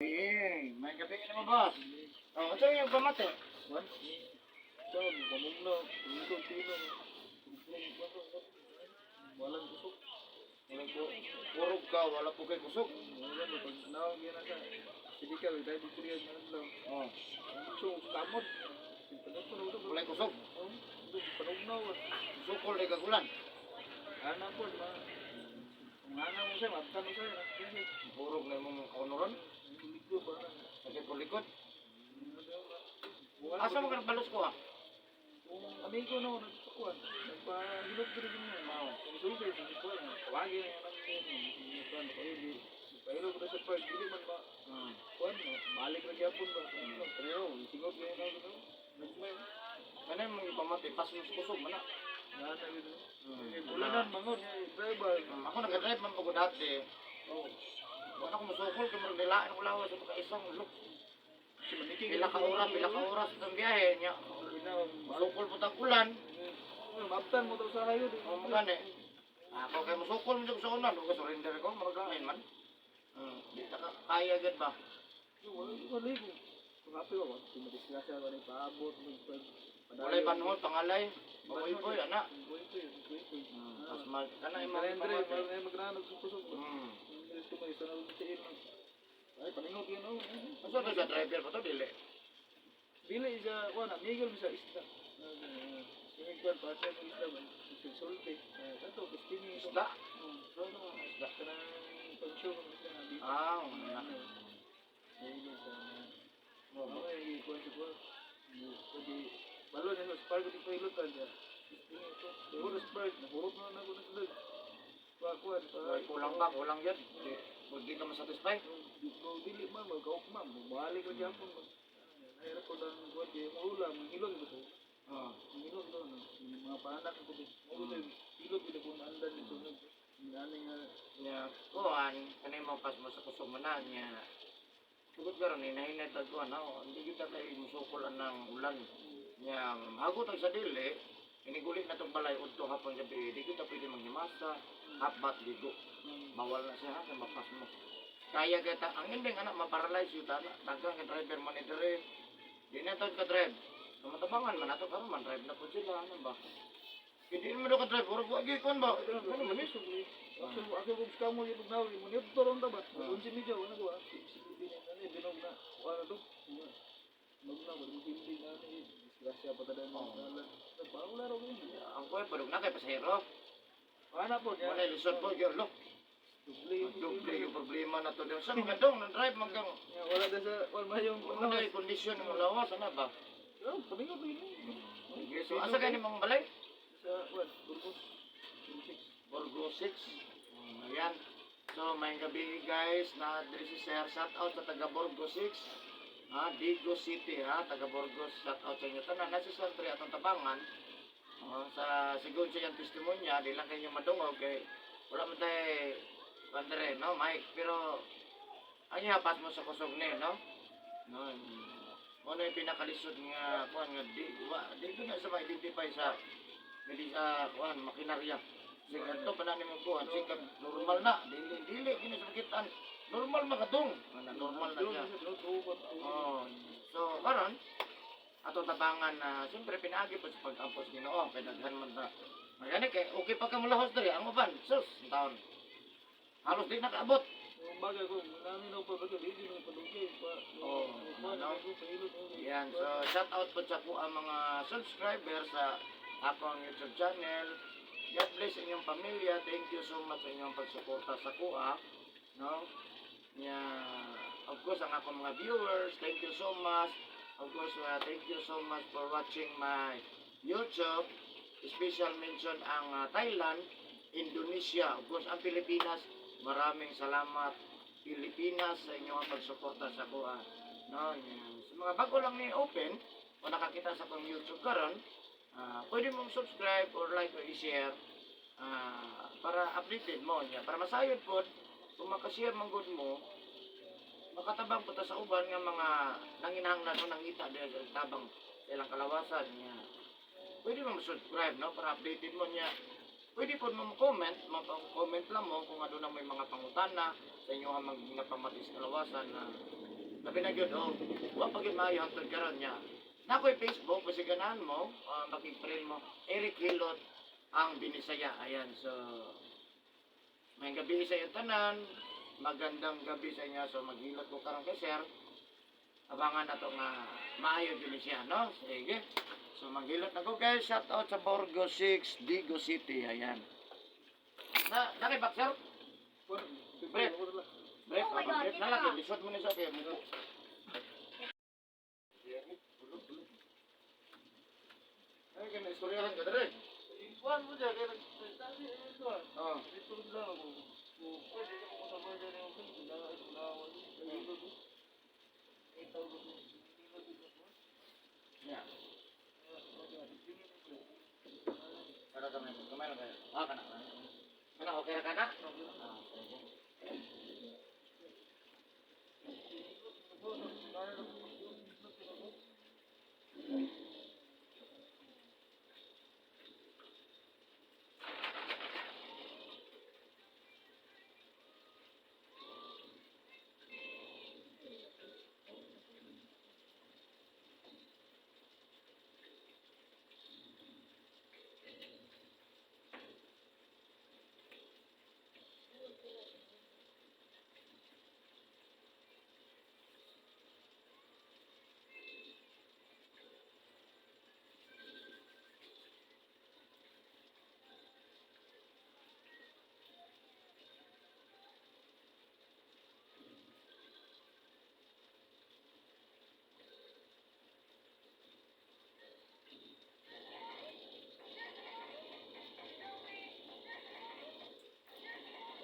Eh, may gabi na mo, boss. Oh, unsa yung pamati? Wan? Sa pamugna, dito tino. Walang kusog. Walang ko. Kurog ka, wala po kay kusog. Wala mo pag nawag yan na sa sige ka, dahil dito yan na lang. Oh, So, kamot. Panugnaw ko walay kusog. Panugnaw. Sukol kay kagulan. Ana po, ma. Kung ana mo sa'yo, mabtan mo sa'yo. Kurog na imong kaunuran. Ligo ba? Sakit ko likod. Asa mo ka nagbalos ko ah? Kung amigo no, nagpakuan, nagpahilot ko rin yun. Sulti, nagpakuan, tawagin na yan ang kuan, kayo di, pahilot ko na sa park, dili man ba, kuan, balik na gyapon ba, pero, singot ko yun ako, nagmay, Kanay mong ipamati, pas mo sa kusog man na. na na yun. Ulanan, mangod, driver. Ako nag-drive man pagod dati. Oh, Wala ko musukol kay murag nilain ko lawas sa pagkaisang look. si Maniking. Pila ka oras itong biyahe niya. Musukol po tag ulan. Mabtan mo to sa hayo. Oh, mo gani. Ako kay musukol mo jud sa unan, ug surrender ko, murag lain man. Di ta kaya gid ba? Wala ko. Kung api ko, kung madisgrasya ko na ipaabot, magpag Walay banhot pangalay. Baboy boy ana. Boy boy, boy boy. Pas mag kana imong Andre, pamati. may magranag sa kusog. Gusto mo isa na lang sa ilo. Ay, paningot yun oh. Asa to sa driver pa to dili? Dili isa, kuan na, Miguel sa isda. Singig kuan pa siya ng isda ba? Sulti. Ato, pistingi ito. Isda. Oh, Isda. kanang pag-show ng isda na dito. Ah, wala. Dili sa Okay, kuan sa kuan. Pwede, balo na sa spark di pa ilot niya. Pistingi ito. Pero spark, nahurot na na ko na sulod. Kuan kuan pa. Walay kulang ba? Kulang yun. Di, di ka masatisfy. Di dili man magkaok man, balik ra gyapon. Nahirap ko lang kuan kay maula, manghilon ko to. Oh. Manghilon to no. Yung mga panak ko to. Mo to hilot gid ko maandan dito nag ngani nga Nya, kuan, kanay mo pas mo sa kusog mo na niya. Tugod karon hinahinay tag kuan no, hindi kita kay musukol ang ulan. Nya, hagot ang sa dili, iniguli na tong balay udto hapon gabi, di kita pwede manghimasa, habat ligo. Bawal na siya ha, kay mapas mo. Kaya kita, ang ending anak, maparalyze yun, anak. Dagang ka driver man ni dire. Di na taon ka drive. Tumatabangan man ato karon man drive na po sila, ano ba? Hindi mo daw ka drive, uro po agi kuan ba? Ano man ni? Ako ako kung sa mo yung naw, mo niyo to ron ta ba? Unsi medyo ano ko ah. Ano binog na kuan na to. Magna mo hindi na ni disgrasya pa tada mo. Bawal ra ko. Ang kuya padug na kay pasahero. Ana po niya. Wala lisod po gyud lo. Doble yung Doble yung problema na to. Sa mga dong nang drive manggang Ya, wala na sa wala man yung wala yung kondisyon ng lawas ano ba? Oh, pamingot ko yun. Sige, so asa gani mga balay? Sa what? Burgos. 26. Borgo 6. Ayan. So, may gabi guys na diri si Sir, shout out sa taga Borgo 6. Ha, Digo City ha, taga Burgos, shout out sa inyo tanan. Nasa Sir 3 atong tabangan. Oh, sa sigon sa iyang testimonya, di lang kayo madungog kay wala man tay pandere, no, Mike. Pero ang iya pas mo sa kusog ni, no? No. Mo na yung pinakalisod nga kuan nga di wa di ko na sa ma-identify sa dili sa kuan makinarya. Sige to pa na nimo kuan, sige normal na, dili dili kini sa makitaan. Normal makadung. Ana normal na siya. Oh, so karon ato tabangan na siyempre pinaagi po sa pag-ampos Ginoo kay daghan man ta. Magani kay okay pa ka mulahos diri ang uban. Sus, taon. Halos di nakaabot. Yung bagay ko, namin ako pa ba di mo padugay pa. Oh, ano? Yan, so shout out po sa ko ang mga subscriber sa akong YouTube channel. God bless inyong pamilya. Thank you so much sa inyong pagsuporta sa kuha. No? Nya, of course, ang akong mga viewers, thank you so much. Of course, thank you so much for watching my YouTube. Special mention ang Thailand, Indonesia, of course, ang Pilipinas. Maraming salamat, Pilipinas, sa inyong pagsuporta sa kuha. No, yan. Sa mga bago lang ni open o nakakita sa akong YouTube karon, pwede mong subscribe or like or i-share para updated mo niya. Para masayod po, kung makashare man gud mo, makatabang po ta sa uban nga mga nanginahanglan o nangita dahil sa tabang sa ilang kalawasan niya. Pwede mo subscribe, no? Para updated mo niya. Pwede po mo comment, comment lang mo kung ano na may mga pangutana sa inyo ang mga ginapamati sa kalawasan na Labi na gyud oh, wa pa gyud maayo hangtod karon niya. Na ako'y Facebook, basi ganahan mo, makig-friend mo, Eric Hilot ang Binisaya. Ayan, so may gabi sa iyong tanan, magandang gabi sa inyo. So maghilot ko karon kay sir. Abangan na to nga maayo gyud ni siya, no? Sige. So maghilot na ko guys, shout out sa Borgo 6, Digo City. Ayan. Na, nakibak sir? Kuan, Brett. ako na lang. Brett, Oh my God, Brett na yun lang, na. lisod mo ni sa kaya mo. Ay, kaya istoryahan ka dere. Kuan mo dyan, kaya nag-tabi, ito ah. Oh. Dito lang ako. Pwede ako sa mga dyan yung wala, wala, wala. Ay, tawag ko. Yeah. Para kami, kamay na kayo. Ah, kana. Kana, okay ra kana? Ah, sige.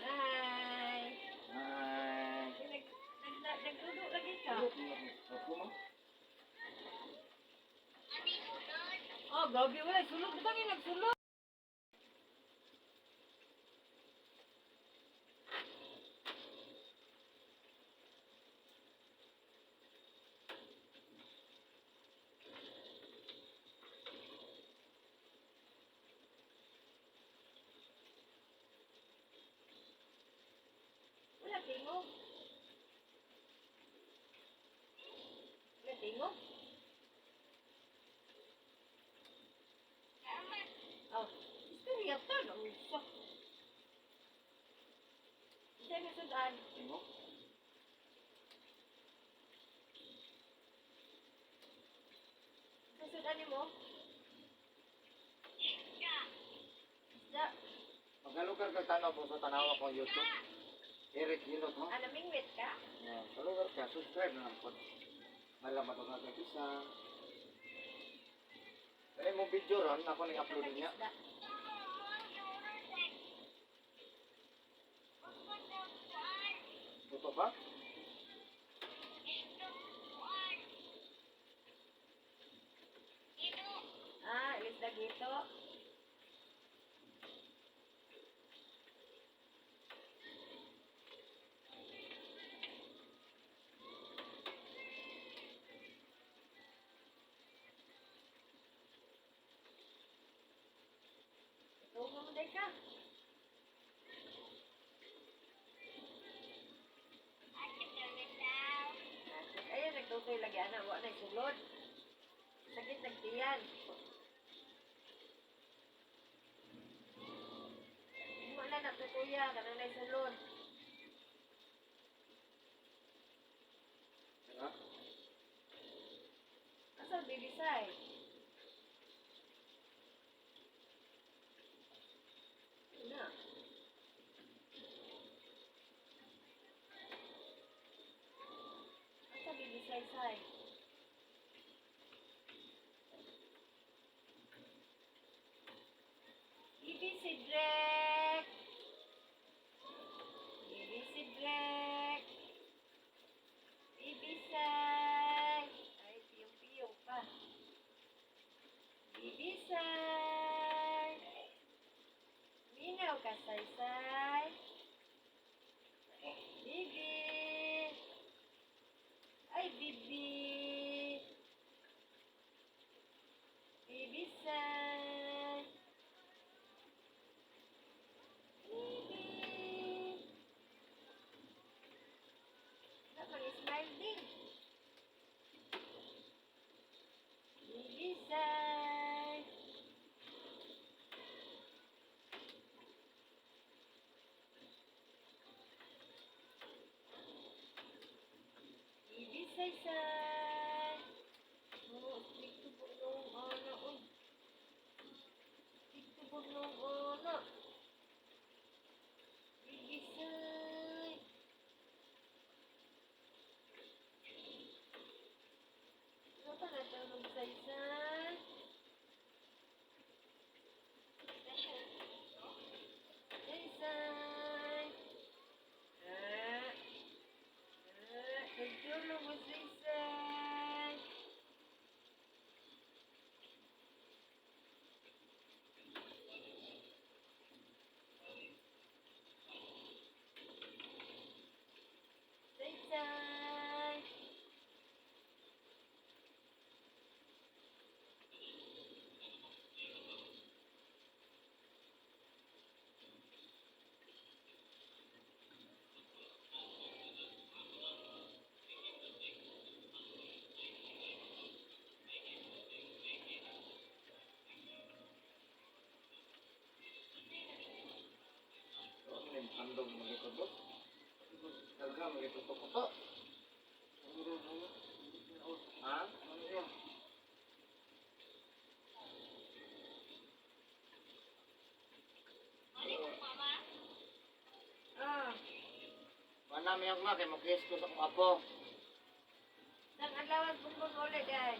Hi. Hi. Nagluto lagi ka. Ako mo? Oh, grabe wala sulod ba ni nagsulod? Wala tingog. Wala tingog. Oh, istorya ta na usa. Siya nga sudan. Imo? Sa sudan nimo? Isda. Isda. Magalugar ka tanaw po sa tanawa ko YouTube. Eric Hilot mo. Ah, namingwit ka? Yeah, kalugar ka, subscribe na lang po. Malaman ko nga isa. Dali mo video ron, ako nang upload niya. Isda. Totoo ba? Ah, isda gito. Tungo mo din ka. Ayun, nagtutoy lagi ana, wa na sulod. Sakit nagtiyan. Wala na to kuya, kanang na sulod. Ha? Asa bibisay? Na. Asa bibisay say? Bibi si Drek. Bibi si Drek. Bibi say. Ay, piyong-piyong pa. Bibi say. Minaw ka, say-say. Bibi. Ay, Bibi. Bibi say. Bibi. Dapat smile din. Saysay. Oh, stricto po nung ana, oy. Stricto po nung ana. Baby Say. Ano pa na tulog, Saysay? Saysay. Ah. Ah, nagtulog mo, Saysay. Saysay. So, ano yung pandog mo likod do? Talaga, may kuto-kuto. Ha? Ah, Wala may ako nga, kay mo-kiss ko sa akong apo. sang adlaw bumbong ulit ay.